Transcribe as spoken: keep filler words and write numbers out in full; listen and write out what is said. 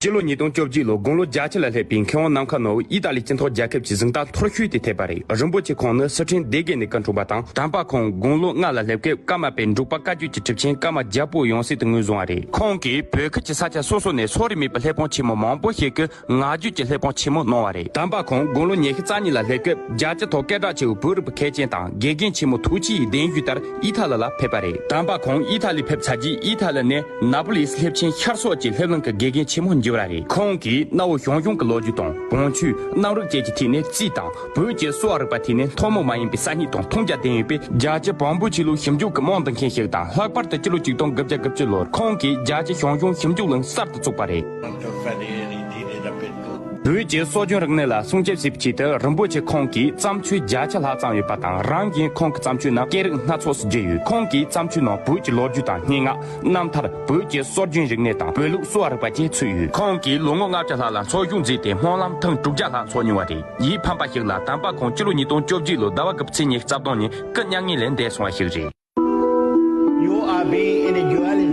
སྤྱི་ལོ་ཉིས་སྟོང་བཅོ་བརྒྱད་ལོར་དགུང་ལོ་བརྒྱད་ཅུ་ལ་སླེབས་པའི་མཁས་དབང་ནམ་མཁའ་ནོར་བུ་ཨི་ཏཱ་ལི་སྤྱི་ཚོགས་རྒྱལ་ཁབ་ཀྱི་གཟེངས་རྟགས་མཐོ་ཤོས་དེ་ཐེབས་པ་རེད། རིན་པོ་ཆེ་ཁོང་ནི་སི་ཁྲོན་སྡེ་དགེ་ནས་སྐུ་འཁྲུངས་པ་དང་། དམ་པ་ཁོང་དགུང་ལོ་ལྔ་ལ་སླེབས་སྐབས་ཀརྨ་པའི་འབྲུག་པ་བཀའ་བརྒྱུད་ཀྱི་གྲུབ་ཆེན་ཀརྨ་རྒྱལ་པོ་ཡང་སྲིད་དུ་ངོས་བཟུང་བ་རེད། ཁོང་གིས་བོད་ཁུལ་གྱི་ས་ཆ་སོ་སོ་ནས་སོ་རིས་མེད་པའི་སླེབས་དཔོན་ཆེན་མོ་མང་པོ་ཞིག་གི་ངག་བརྗོད་ཀྱི་སླེབས་དཔོན་ཆེན་མོ་གནང་བ་རེད། དམ་པ་ཁོང་དགུང་ལོ་ཉི་ཤུ་རྩ་གཉིས་ལ་སླེབས་སྐབས་རྒྱལ་སྤྱི་ཐོག་སྐད་གྲགས་ཆེ་བའི་བོད་རིག་པའི་མཁས་ཅན་དང་དགེ་རྒན་ཆེན་མོ་ཐུག་ཆེ་ཡི་གདན་ཞུས་ལྟར་ཨི་ཐ་ལི་ལ་ཕེབས་པ་རེད། དམ་པ་ཁོང་ཨི་ཐ་ལི་ཕེབས་ཚར་རྗེས་ཨི་ཐ་ལི་ནས་ན་པོ་ལིས་སླེབས་ཆེན་ཤར་ཕྱོགས་ཀྱི་སླེབས་ལམ་གྱི་དགེ་རྒན་ཆེན་མོ་གྱུར་པ་རེད། ཁོང་གིས་གནའ་བོའི་ཞང་ཞུང་གི་ལོ་རྒྱུས་དང་བོན་ཆོས་གནམ་རིག་བཅས་ཀྱི་ཐད་ནས་རྩིས་དང་། བོད་ཀྱི་གསོ་བ་རིག་པ་ཐད་ནས་ཐུན་མོང་མ་ཡིན་པའི་གསར་རྙེད་དང་མཐོང་རྒྱ་ལྡན་ཡོད་པས། རྒྱལ་སྤྱི་བོན་པོ་ཆེ་ལུགས་ཞིབ་འཇུག་གི་རྨང་འདིང་མཁན་ཞིག་དང་། ལྷག་པར་དུ་སྤྱི་ལོ་ཆིག་སྟོང་དགུ་བརྒྱ་དགུ་བཅུ་ལོར་ཁོང་གིས་རྒྱལ་སྤྱི་ཞང་ཞུང་ཞིབ་འཇུག་གླིང་གསར་དུ་བཙུགས་པ་རེད། བོད་ཀྱི་སྲོལ་རྒྱུན་རིག་གནས་ལ་སྲུང་སྐྱོབ་བྱེད་པའི་ཆེད་དུ་རིན་པོ་ཆེ་ཁོང་གིས་བརྩམས་ཆོས་བརྒྱ་ཆ་ལྷག་བརྩམས་ཡོད་པ་དང་། རང་གིས་ཁོང་གི་བརྩམས་ཆོས་རྣམས་སྐད་རིགས་སྣ་ཚོགས་སུ་བསྒྱུར་ཡོད། ཁོང་གི་བརྩམས་ཆོས་ནང་བོད་ཀྱི་ལོ་རྒྱུས་དང་སྙན་ངག་རྣམ་ཐར། བོད་ཀྱི་སྲོལ་རྒྱུན་རིག་གནས་དང་བོད་ལུགས་གསོ་བ་རིག་པ་བཅས་ཚུད་ཡོད། ཁོང་གིས་ལོ་ངོ་ལྔ་བཅུ་ལྷག་ལ་འཚོ་བཞུགས་མཛད་དེ་སྨོན་ལམ་ཐེངས་དྲུག་བརྒྱ་ལྷག་འཚོགས་མྱོང་བ་རེད། ཡིད་ཕམ་པ་ཞིག་ལ་དམ་པ་ཁོང་སྤྱི་ལོ་ཉིས་སྟོང་བཅོ་བརྒྱད་ལོའི་ཟླ་བ་དགུ་པའི་ཚེས་ཉི་ཤུ་རྩ་བདུན་ཉིན་སྐུ་མྱ་ངན་ལས་འདས་སོང་བ་ཞིག་རེད། You are being in a duality.